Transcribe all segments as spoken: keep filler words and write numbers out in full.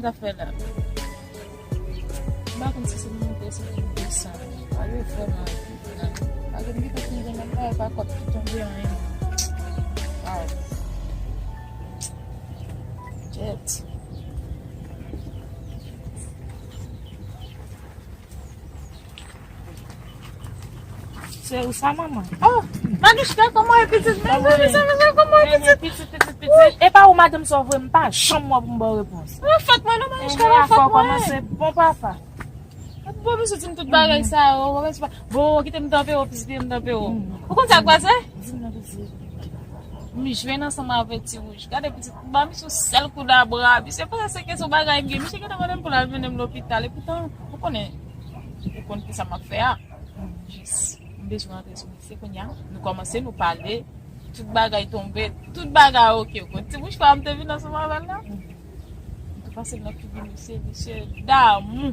Sa fè la. M pa konn si se monte, si se desann. Bagay vrèman pi nan. Bagay m gentan fin gen nan bagay pa kòb ki tonbe anyen. Waw. Jet. Se ou sa, manman? Oh, Manouchka, kòman w ye, pitit? Men, men, men, men, kòman w ye, pitit? Pitit, pitit, pitit. E pa ou, madanm, sa w voye m pa janm wè pou m ba w repons. An fèt mwen, non, Manouchka, an fèt mwen. Kòmanse bon papa. Bon, misye di m tout bagay sa yo. Bon, kite m tanpe w, pitit, kite m tanpe w. Ou konn sa k pase? Di m non, pitit. M jwenn ansanm avè Ti Wouj. Gade pitit, m ba misye yon sèl kout labra. Misye panse se kesyon bagay m gen. Misye gentan mande m pou l al mennen m lopital. Epoutan, ou konnen, ou konn kisa m ap fè a. Jis, m bezwen antre sou misye kounye a. Nou kòmanse, nou pale. Tout bagay tonbe. Tout bagay oke. Ou konn Ti Wouj pa m te vin ansanm avè l la. M tou pase m nan figi misye, misye damou.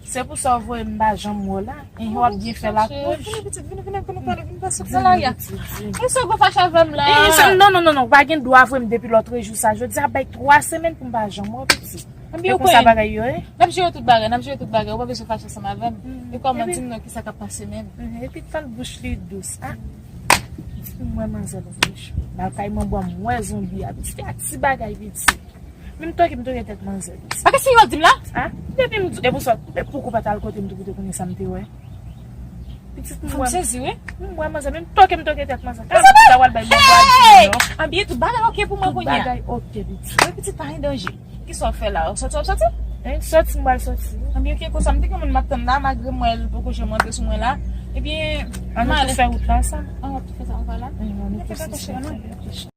Se pou sa w voye m pa janm wè w la. Enhen, w ap byen fè lakouch. Vini, pitit, vini, vini, vini, vini, vini pase nan lari a. Vini, vini, vini. E sa w fache avè m la? Enhen, sa, non, non, non, non, w pa gen dwa voye m depi lòtrejou sa. Jodi a bay twa semèn pou m pa janm wè w, pitit. Ebyen, ou kwè? E konsa bagay yo ye? N ap jere tout bagay, n ap jere tout bagay. Ou pa bezwen fache ansanm avè m. E kòman, di m non, kisa k ap pase menm? Enhen, epi tan bouch li dous, a. Di m wè manzè nan bouch. Nan kay manbwa m wè zonbi a, pitit, a ti bagay, pitit. Menm toke m toke tèt manzè, pitit. Bagay serye w ap di m la? A? Depi m, depi w sot, depi w pa t al kote m tou pou te konnen sa m te wè. Pitit m wè. M sezi, wi. M wè manzè, menm toke m toke tèt manzè. Kòman pitit a pral bay manbwa di m non? Anbyen, tout bagay oke pou mwen kounye a. Tout bagay oke, pitit. Wi, pitit, pa gen danje. Kisa w ap fè la? W ap soti, w ap soti? Hein, soti, m pral soti. Anbyen, oke, konsa, m te gen moun m ap tann la, malgre m wè l poko janm rantre sou mwen la. Ebyen, an nou tou fè wout la ansanm. An, w ap tou fè sa, ann pral la? Wi, an nou tou fè sa.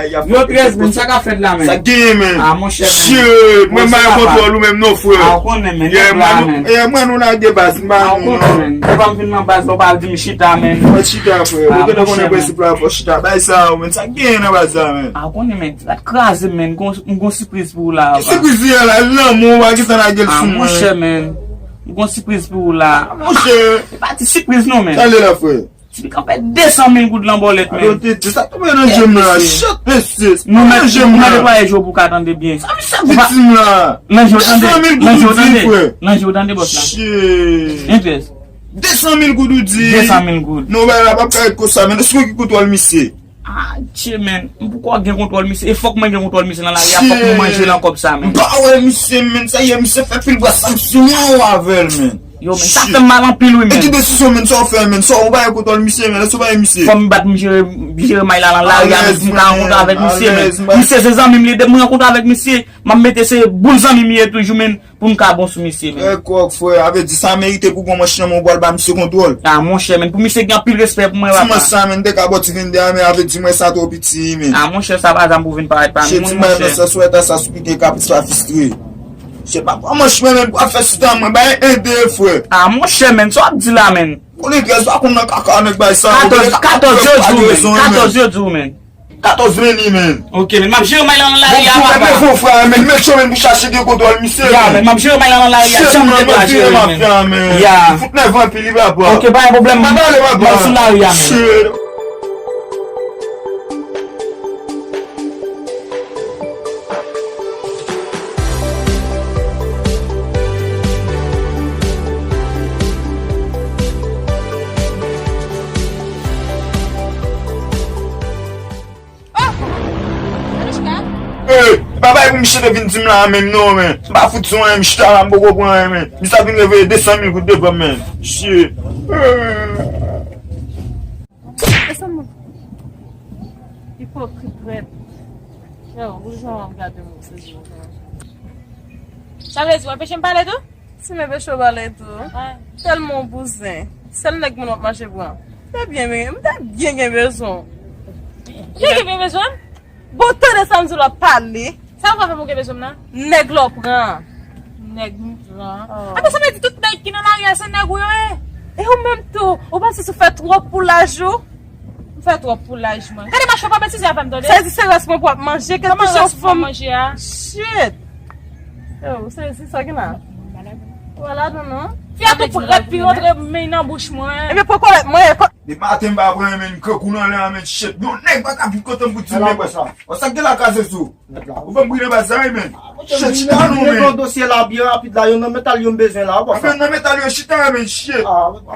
Yo, trèz, men, sa k ap fèt la, men? Sa k genyen, men? Ah, monchè, men. Shit, mwen pa gen kontwòl ou menm non, frè. Ah, ou konnen, men, nèg la, men. Yeah, mwen, nou lage baz, m pa... Ah, ou konnen, men. Devan m vin nan baz la, ou pa di m chita, men. Fò chita, frè. Ou genlè konnen prensip la, fò chita. Bay sa, men, sa k genyen nan baz la, men? Ah, ou konnen, men. Sa t kraze m, men. M gon, m gon sipriz pou ou la. Ki sipriz li ye la? Lanmou, ou pa gentan lage l sou mwen. Ah, monchè, men. M gon sipriz pou ou la. Ah, monchè. E pa ti sipriz non, men. Tande la, frè. Tipikan fè de san mil goud lan bòlèt, men. Alo, Tete, sa tonbe nan je m la. Shit, mesye. Nou mèt, nou mèt netwaye je w pou w ka tande byen. Sa misye viktim la. Nan je w tande. De san mil goud ou di, frè. Nan je w tande, bòs la. Shit. Enterès. De san mil goud ou di. De san mil goud. Non, bagay la p ap ka ret konsa, men. Èske w gen kontwòl misye? Ah, tchè, men. M poko gen kontwòl misye. E fòk mwen gen kontwòl misye nan lari a. Fòk mwen manje nan kòb sa, men. M pa wè misye, men. Sa ye, misye fè pil bras, sa m sou mwen avè l, men. Yo, men, sa fè m mal anpil, wi, men. E ki desizyon, men, sa w fè, men? Sa w pa gen kontwòl misye, men? Èske w pa gen misye? Fò m bat m jere, jere may la nan lari a, men, pou m ka rankontre avèk misye, men. Misye se zanmi m, li, depi m rankontre avèk misye, m ap mete se boul zanmi m ye toujou, men, pou m ka bon sou misye, men. Trè kòk, frè. A vle di sa merite pou gon manch nan men w, pral ba misye kontwòl. Ah, monchè, men, pou misye gen anpil respè pou mwen, papa. Ti manch sa, men, te ka ba w ti vennde a, men, a vle di mwen sa twò piti, men. Ah, monchè, sa pa zam pou vin parèt pa mi moun, monchè. Nan sans ou wè ta sa sou pike kapis la fistre. Se pa pran manch mwen menm pou ap fè sou tan mwen, bay ede, frè. Ah, monchè, men, sa w ap di la, men? Konnen trèz pa konn nan kaka nèg bay sa. Katòz, katòz yo di w, men. Katòz yo di w, men. Katòz men li, men. Ok, men, m ap jere may la nan lari a, papa. Bon, frè, men, met yo, men, pou chache gen kontwòl misye, men. Ya, men, m ap jere may la nan lari a, janm te pa jere, men. Ya. Fout nève anpil, li, papa. Ok, pa gen pwoblèm. M ap ale, papa. M ap sou lari a, men. Shit. Oh! Manouchka? Ey, pa bay pou misye te vin di m la menm non, men. M pa fout sou anyen, m chita la, m poko pran anyen, men. Misye ap vin reveye de san mil goud devan m, men. Shit. Desann mwen. Ipokrit, rèd. Yo, ou jan w ap gade m, ou sezi mwen. Sa vle di, w ap peche m pale tou? Si m peche w pale tou. Tèlman w bouzen. Sèl nèg moun w ap mache pran. M te byen, men, m te byen gen bezwen w. Byen gen bezwen? Bon, tande sa m di w la pale. Sa w ka fè pou gen bezwen m nan? Nèg la w pran. Nèg m pran. Oh. Apa sa vle di tout nèg ki nan lari a se nèg ou yo ye? E ou menm tou, ou panse si w fè twòp pou laj ou? M fè twòp pou laj mwen. Gade machwè pa betize avè m, tande. Sa vle di se rès mwen pou w ap manje, kèlkeswa fanm. Kòman rès mwen manje a? Shit. Yo, ou sezi sa ki la? Ou pa ladan non. Fi a tou prèt pou rantre men nan bouch mwen. Ebyen poko lèt mwen. Depi maten m pa pran, men, grangou nan lè a, men, shit. Yon nèg pa ka vin kote m pou di m, men, bòs la. Bòs la, gen la kraze sou. Ou ban m bri nan baz sa, wi, men. Shit, chita non, men. Yon dosye la byen rapid la, yon nan mental yo m bezwen la, bòs la. Anfen, nan mental yo chita, men, shit.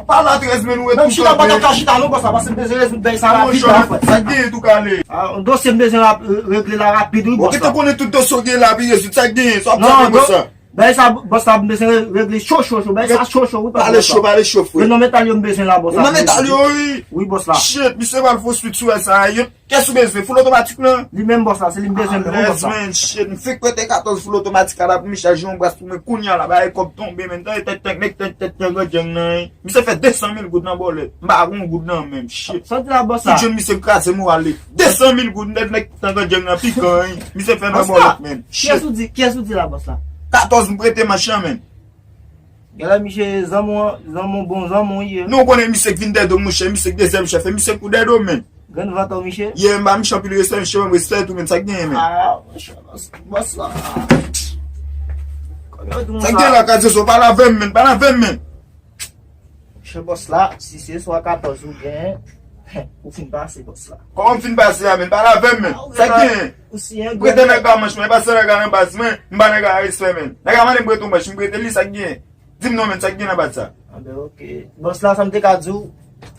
Pa la trèz, men, ou ret tou kanpe. Menm chita pa ta ka chita non, bòs la, paske m bezwen rezoud bagay sa rapid la, frè. Sa gen tou kale. Yon dosye m bezwen rap-, regle la rapid, wi, bòs la. Ou gentan konnen tout dosye w gen la, pi rezoud sa gen, sa w ap fè, bòs la. Bagay sa, bòs la, m bezwen re-, regle cho, cho, cho. Bagay sa cho, cho, wi, papa. Pale cho, pale cho, frè. Yo nan mental yo m bezwen la, bòs la. Yo nan mental yo, wi. Wi, bòs la. Shit, misye pral fè swit sou sa a, yo. Kiyès ou bezwen? Full otomatik lan? Li menm, bòs la, se li m bezwen menm, wi, bòs la. Alèz, man, shit. M fek prete katòz full otomatik a la pou m chaje yon bras pou mwen kounya la. Bagay kòb tonbe, men. Tande tèt tank, nèg tèt, tèt tank djeng nan, wi. Misye fè de san mil goud nan bòlèt. M pa gen yon goud nan men m, shit. Sa w di la, bòs la? Tout jèn misye kraze moral li. De san mil goud, nèg, nèg tank djeng nan pikan, wi. Misye fè nan bòlèt, men. Shit. Kiyès ou di, kiyès ou di la, bòs la? Katòz m prete manch lan, men. Genlè misye zanmi w, zanmi w, bon zanmi w ye. Nou konnen misye k vin dèyè do m, monchè, misye k dezyèm chèf, e misye k pou dèyè do m, men. Grann vant ou, misye? Ye, m ba misye anpil respè, misye ban m respè tou, men, sa k genyen, men. Ah, monchè, bòs, bòs la. Sa k genyen la, kraze sou, pale avè m, men, pale avè m, men. Monchè, bòs la, si se swa katòz ou genyen, ou fin pase, bòs la. Kòman m fin pase a, men? Pale avè m, men. Sa k genyen? Ou si en prete nèg la manch mwen, e pa sèl nèg la nan baz mwen, m ba nèg la respè, men. Nèg la mande m prete yon manch, m prete li, sa k genyen? Di m non, men, sa k gen nan baz sa? Anben, oke. Bòs la, sa m te ka di w?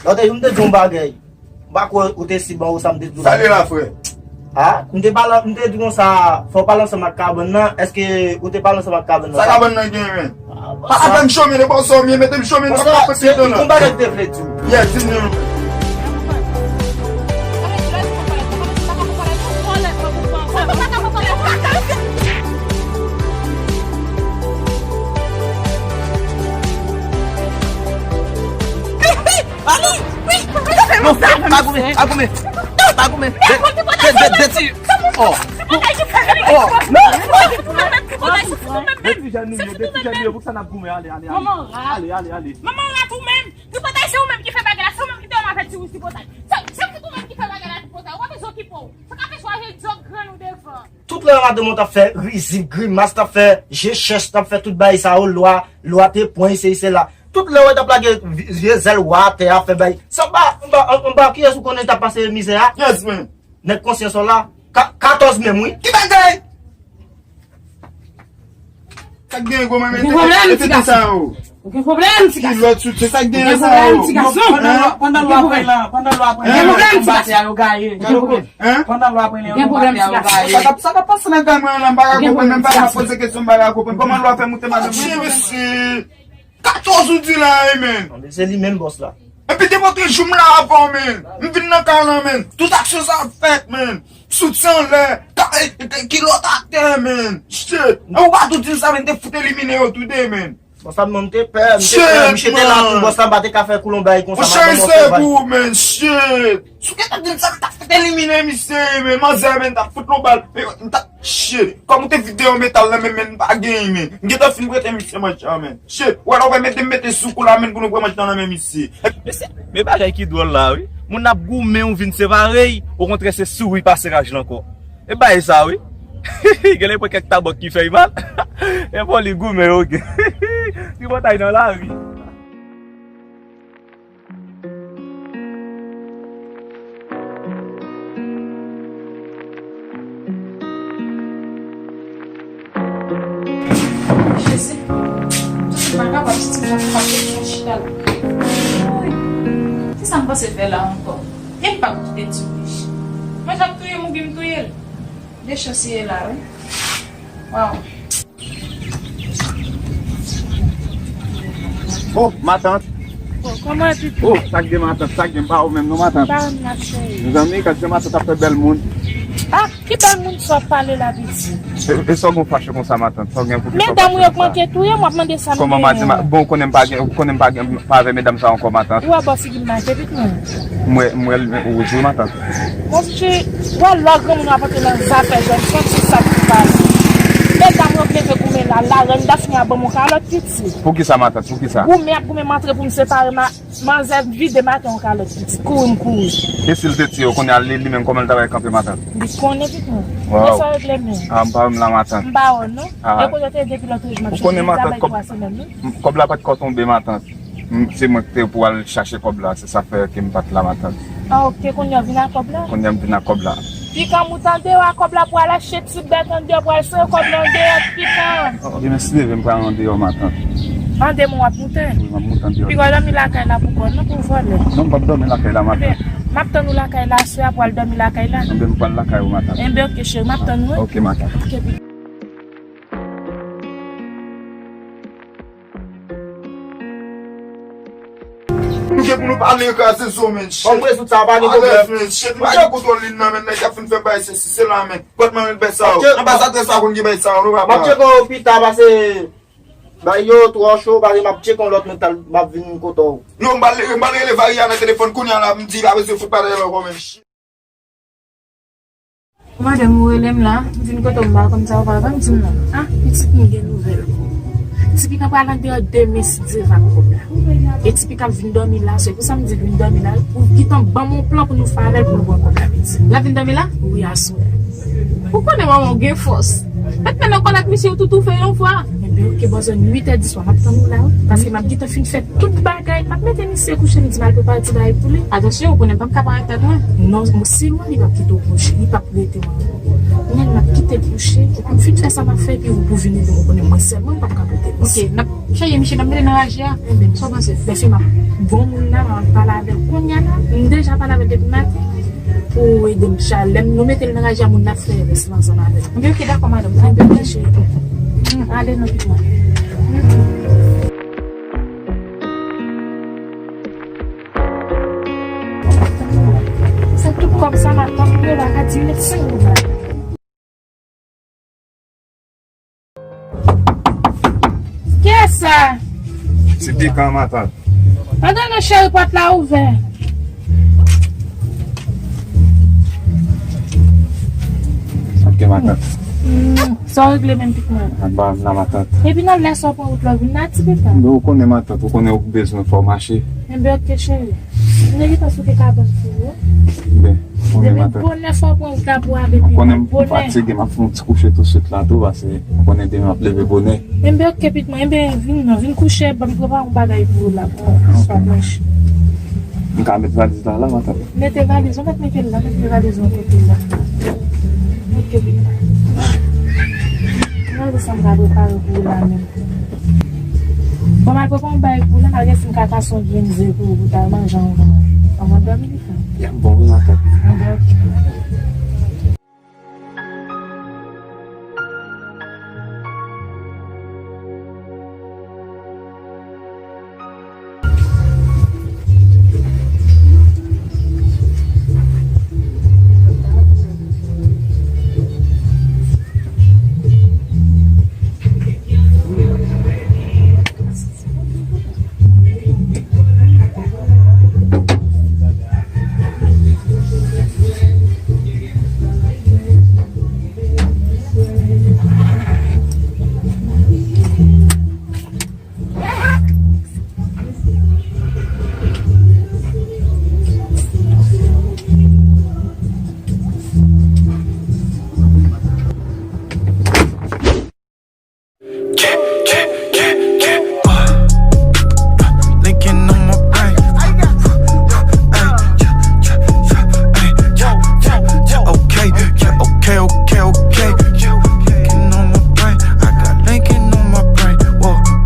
Lòt jou, m te di w yon bagay. M pa kwè ou te si bon ou sa m te di w la. Sa l ye la, frè? A, m te pale, m te di w konsa, fò w pale ansanm ak kabann nan. Èske ou te pale ansanm ak kabann nan? Sa kabann nan gen, men? Pa la fè m chome, de bò sa w ye, mete m chome, m pa ka fè pye nan. Yon bagay te vle di w. Yes, di m non. Non, pa goumen, pa goumen. Pa goumen. De, de, de, de ti. Oh. Oh. De ti jèn li yo, de ti jèn li yo, poukisa n ap goumen? Ale, ale, ale. Ale, ale, ale. Manman rat ou menm. Tripotay, se ou menm ki fè bagay la, se ou menm ki te yon mafè ti wousi potay. Se, se ou menm ki fè bagay la, Tripotay. Ou pa bezwen okipe w. Sa ka fè chwazi djòk grenn ou devan. Tout lè madanm ou t ap fè rizib, grimas, t ap fè je chèch, t ap fè tout bagay sa yo, lwa, lwa te pran, se, se la. Tout lè w t ap lage vi-, vye zèl w atè a, fè bagay. Sa anba, anba, anba kiyès ou konnen t ap pase mizè a? Yes, man. Nèg konsyans w la. Ka-, katòz menm, wi. Ki bagay? Sa k gen gwo manman? Ou gen pwoblèm, ti gason? Ou gen pwoblèm, ti gason? Ki lòt sou, se sa k gen sa yo? Ou gen pwoblèm, ti gason? Pandan lwa, pandan lwa pran lan, pandan lwa pran lan, yon batè a yo gaye. Gen pwoblèm. Pandan lwa pran lan, yon batè a yo gaye. Sa k ap, sa k ap pase nan kay mwen an la, m pa ka konprann, menm pa ka poze kesyon, m pa ka konprann. Kòman lwa fè moute madanm mwen? Mesye, katòz ou di la, wi, men. Non, men se li menm bòs la. Epi depi otrè jou m la avè w, men. M vin nan kay lan, men. Tout aksyon sa ap fèt, men. Soutyen anlè, ka-, e, e, e, kilòt atè, men. Shit. E ou pa tou di m sa, men, te fout elimine yo tou de, men. Bòs la, mwen, m te pè, m te pè. Shit, misye te la tou, bòs la, m pa te ka fè koulonbay konsa, madanm mwen fè val. Ou chanje pou ou, men. Shit. Si w gentan di m sa, m t ap fout elimine misye, men. Manzè, men, t ap fout lon bal. Men, m t ap Shit, kòm ou te vide yon metal nan men m, men m pa genyen, men. M gentan fin prete misye manch lan, men. Shit, ou wè la, ou wè mete m mete sou kou la, men, pou nou pran manch lan nan men misye. Mesye, men bagay ki dwòl la, wi. Moun ap goumen, ou vin separe y, okontrè, se souri pase raj lan ankò. E bagay sa, wi. Genlè pran kèk tabòk ki fè y mal. E bon, li goumen, oke. Li bòtay nan lari. Jezi, m pa kapab, si ti moun pa fè yon chita la. Ay, kisa m panse fè la ankò? E m p ap kite ti bouch. Mwen j ap touye m oubyen m touye l. De chans li ye la, wi. Waw. Oh, matant. Oh, kòman pitit? Oh, sa k gen matant, sa k gen pa ou menm non matant. Pa m nan cheri. Mezanmi, gad jan matant ap fè bèl moun. Ah, ki bèl moun sa w ap pale la pitit? E, e sa w gen fache konsa matant? Sa w gen pou ki sa w fache konsa? Medam ou yo k manke touye m, w ap mande sa m genyen. Kòman matant? Bon, ou konnen m pa gen, ou konnen m pa gen, pa avè medam sa ankò matant. Ou wè bò figi m mache pitit mwen. M wè, m wè l, men ou wi matant. Monchè, w wè lè granmoun ap antre nan zafè jèn, santi sa ki pase. Medam yo k leve goumen la, la rèn Dafni a ban m yon kalòt pitit. Poukisa matant, poukisa? Goumen ap goumen, m antre pou m separe ma-, manzè vide m atè yon kalòt pitit, kouri m kouri. E si l te tiye w, kounye a li, li menm kòman l ta pral kanpe matant? Li konnen pitit mwen. Waw. Lè sa regle men. Ah, m pa wè m la matant. M pa wè w non. Ah. E kote w te ye depi lòt jou m ap chèche w, m travay twa semèn wi. Kòb la pa t ko tonbe matant. M- se mwen ki te pou al chache kòb la, se sa fè ke m pa t la, matant. Ah, ok, kounye a w vin ak kòb la? Kounye a m vin ak kòb la. Pikan mout andeyò a kòb la pou al achte ti bèt andeyò pou al soye kòb la andeyò, Pikan. Ok, men si Dye vle m pral andeyò, matant. An demen w ap moute? Wi, m ap moute andeyò. Pikan w dòmi lakay la pou kò w non, pou vòlè. Non, m p ap dòmi lakay la, matant. Ebyen, m ap tann ou lakay la aswè a pou al dòmi lakay la. Enben, m pral lakay ou, matant. Enben, ok, cheri, m ap tann ou, wi. Ok, matant. Ok, Pikan. Nou gen pou nou pale kraze zo, men, shit. Kòm rezoud sa, pa gen pwoblèm. Alèz, men, shit, nou pa gen kontwòl li nan, men, nèg ap fin fè bay sesi, sela, men. Pòt manrel bèt sa yo. Anba sa, trè sa konn gen bay sa yo, nou pa. M ap tcheke w pita, pase bay yo twò cho, pase m ap tcheke yon lòt mental, m ap vin kote w. Non, m pral, m pral rele Varia nan telefòn kounye a la, m di, pa bezwen fout pale ankò, men, shit. Madanm, ou rele m la, m vin kote w, m pa konn sa w pral ban m, di m non. Ah, pitit mwen gen nouvèl pou ou. Ti Pikan pral andeyò demen si Dye vle ak kòb la. E Ti Pikan ap vin dòmi la, se pou sa m di l vin dòmi la, ou gentan ban m yon plan pou nou fè avè l pou nou pran kòb la, pitit. L ap vin dòmi la? Wi, aswè. Ou konnen manman w gen fòs. Mèt mennen w kòlèt misye, ou toutou fè yon fwa. Enben, ok, bòzò, uit è di swa, m ap tann ou la, wi. Paske m ap gentan fin fè tout bagay, m ap mete misye kouche, m di m al prepare ti bagay pou li. Atansyon, ou konnen m p ap ka parèt tèt mwen. Non, m- se lwen li p ap kite w kouche, li p ap rete mwen. Nèg m ap kite l kouche, epi m fin fè sa m ap fè, epi ou pou vin ede m, ou konnen mwen sèlman m p ap ka rete. Ok, n ap chaje misye, n ap mete nan raje a. Enben, sa w panse? Bèfi, m ap bon moun la, m ap pale avè l kounye a la. M deja pale avè l depi maten. Pou ede m chalè m, nou mete l nan raje a, moun nan ap fè rès la ansanm avè l. Enben, ok, dakò, madanm. Enben, ok, cheri. Hmm, ale non, pitit mwen. Se tout kòb sa, matant, yo pa ka di met senk goud la. Kiyès sa? Ti Pikan, matant. Antre non, cheri, pòt la ouvè. Ok, matant. Hmm, sa w regle menm, pitit mwen? Anba m la, matant. Epi nan lè sa w pran wout la w vin la, Ti Pikan? Men ou konnen, matant, ou konnen ou bezwen fò w mache. Enben, ok, cheri. M te gentan souke kabans pou ou. Enben, konnen depi matant. Bonè fò w pran wout la pou ale pi bonè. Ou konnen m fatige, m ap fè yon ti kouche tousuit la tou, paske ou konnen demen m ap leve bonè. Enben, ok, pitit mwen, enben, vin non, vin kouche, ban m prepare yon bagay pou ou la, pou swa blanch. M ka met valiz la, la, matant? Mete valiz, ou mèt mete l la, mete valiz yon kote la. Ok, pitit mwen. Gade sa m ka prepare pou ou la menm. Bon, m al pran yon bagay pou ou la, malgre si m ka kase yon grenn ze pou ou, pou w ta manje anvan, anvan w dòmi, li fè. Y ap bon, wi, matant. Anvan,